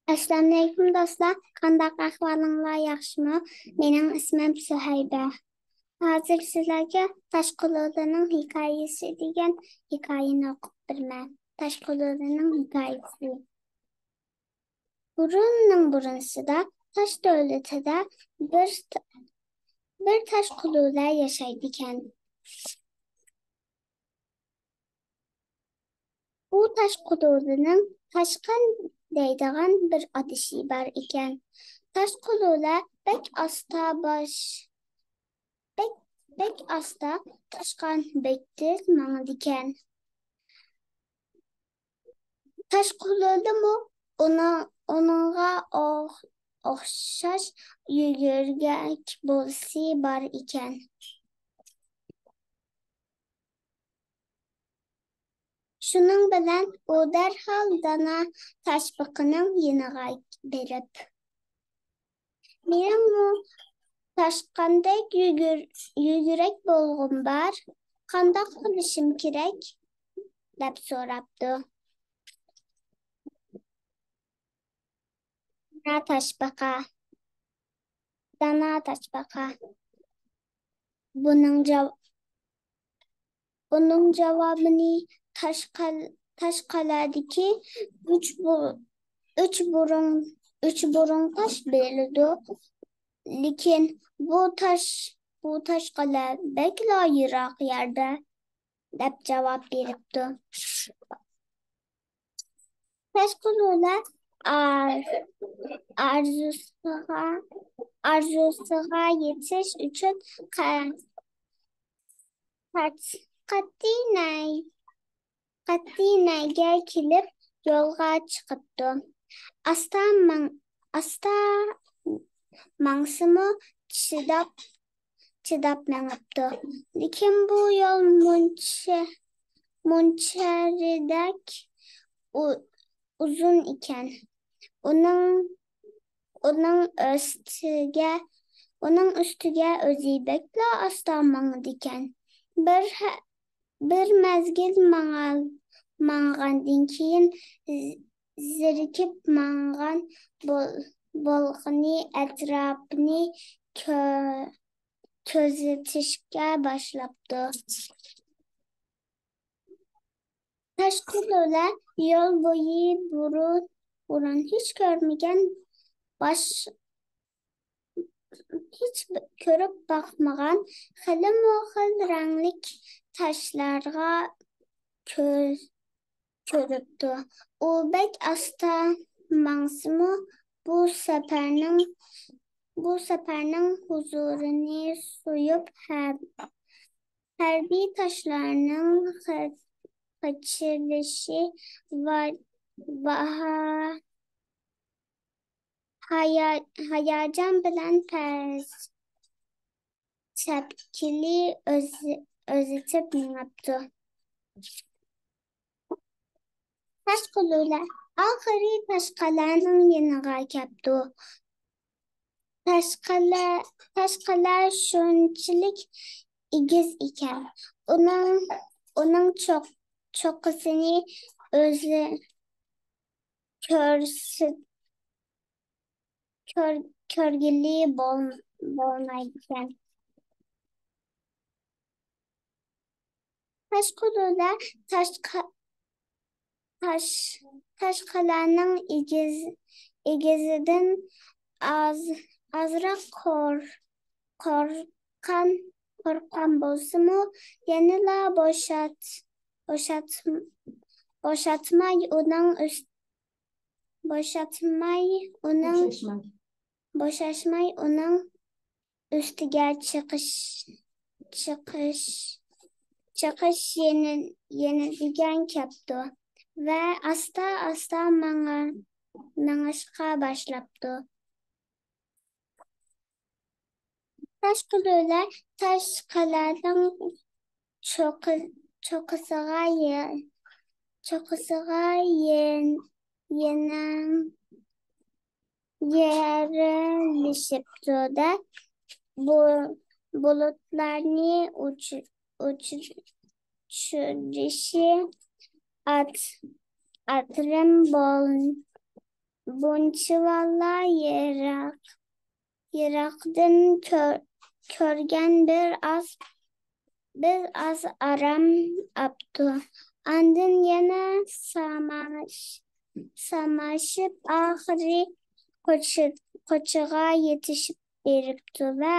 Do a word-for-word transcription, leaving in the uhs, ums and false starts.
ئەسسالامۇئەلەيكۇم دوستلار، قانداق ئەھۋالىڭلار، ياخشىمۇ؟ مېنىڭ ئىسمىم سۈھەيبە. ھازىر سىلەرگە تاش قۇلۇلىنىڭ ھېكايىسى دېگەن ھېكايىنى ئوقۇپ بېرىمەن. تاش قۇلۇلىنىڭ ھېكايىسى. بۇرۇننىڭ بۇرۇنسىدا تاش دۆلىتىدە بىر ت-، بىر تاش قۇلۇلە ياشايدىكەن. بۇ تاش قۇلۇلىنىڭ تاشقان دەيدىغان بىر ئادىشى بار ئىكەن. تاش قۇلۇلە بەك ئاستا باش-، بەك، بەك ئاستا تاشقان، بەك تېز ماڭىدىكەن. تاش قۇلۇلىمۇ ئۇنىڭ، ئۇنىڭغا ئوخ-، ئوخشاش يۈگۈرگەك بولىسى بار ئىكەن. شۇنىڭ بىلەن ئۇ دەرھال دانا تاشپىقىنىڭ يېنىغا بېرىپ، «مېنىڭمۇ تاشقاندەك يۈگۈر-، يۈگۈرەك بولغۇم بار. قانداق قىلىشىم كېرەك؟» دەپ سوراپتۇ. دانا تاشپاقا. دانا تاشپاقا. بۇنىڭ جاۋ-، بۇنىڭ جاۋابىنى تاشقال-، تاشقالادىكى ئۈچ بۇ-، ئۈچ بۇرۇڭ، ئۈچ بۇرۇڭ تاش بېرىدۇ. لېكىن بۇ تاش، بۇ تاشقالا بەكلا يىراق يەردە، دەپ جاۋاب بېرىپتۇ. تاشقۇلۇلە ئار-، ئارزۇسىغا، ئارزۇسىغا يېتىش ئۈچۈن قە-، قەت-، قەتئىي نەي-، قەتئىي نەيگە كېلىپ يولغا چىقىپتۇ. ئاستا ماڭ-، ئاستا ماڭسىمۇ چىداپ، چىداپ مېڭىپتۇ. لېكىن بۇ يول مۇنچە، مۇنچەرىدەك ئۇ-، ئۇزۇن ئىكەن. ئۇنىڭ، ئۇنىڭ ئۈستىگە، ئۇنىڭ ئۈستىگە ئۆزى بەكلا ئاستا ماڭىدىكەن. بىر ھە-، بىر مەزگىل ماڭال-، ماڭغاندىن كېيىن، ز-، زېرىكىپ ماڭغان بول-، بولغىنى ئەتراپىنى كۆ-، كۆزىتىشكە باشلاپتۇ. تاشقۇلۇلە يول بويى بۇرۇن، بۇرۇن ھېچ كۆرمىگەن باش-، ھېچ كۆرۈپ باقمىغان خىلمۇ خىل رەڭلىك تاشلارغا كۆز، كۆرۈپتۇ. ئۇ بەك ئاستا ماڭسىمۇ، بۇ سەپەرنىڭ، بۇ سەپەرنىڭ ھۇزۇرىنى سۆيۈپ، ھە-، ھەربىي تاشلارنىڭ قە-، قېچىلىشى ۋە باھا-، ھايا-، ھاياجان بىلەن پەس-، سەپكىلى ئۆز-، ئۆزىتىپ مېڭىپتۇ. تاشقۇلۇلە ئاخىرى تاشقالانىڭ يېنىغا كەپتۇ. تاشقالا-، تاشقالا شۇنچىلىك ئېگىز ئىكەن. ئۇنىڭ، ئۇنىڭ چوق-، چوققىسىنى ئۆزى كۆرسە-، كۆر-، كۆرگىلى بول-، بولمايدىكەن. تاشقۇلۇلە تاشقا-، تاش-، تاشقالانىڭ ئېگىز-، ئېگىزىدىن ئاز-، ئازراق قور-، قورققان، قورققان بولسىمۇ، يەنىلا بوشات-، بوشات-، بوشاتماي ئۇنىڭ ئۈست-، بوشاتماي ئۇنىڭ، بوشاشماي. بوشاشماي ئۇنىڭ ئۈستىگە چىقىش، چىقىش، چىقىش يېنى، يېنىدىكەن كەپتۇ ۋە ئاستا-ئاستا ماڭا-، مېڭىشقا باشلاپتۇ. تاشقۇلۇلە تاشقالانىڭ چوققا-، چوققىسىغا يە-، چوققىسىغا يەن-، يەنە يېرىلىشىپتۇ-دە، بۇ-، بۇلۇتلارنى ئۇچ-، ئۇچ-، ئۇچۇرۇشى ئات-، ئاتىرىم بول-، بۇنچىۋالا يىراق، يىراقتىن كۆر-، كۆرگەن بىر ئاز، بىر ئاز ئارام ئاپتۇ. ئاندىن يەنە ساماش-، ساماشىپ، ئاخىرى قوچا-، قوچىغا يېتىشىپ بېرىپتۇ ۋە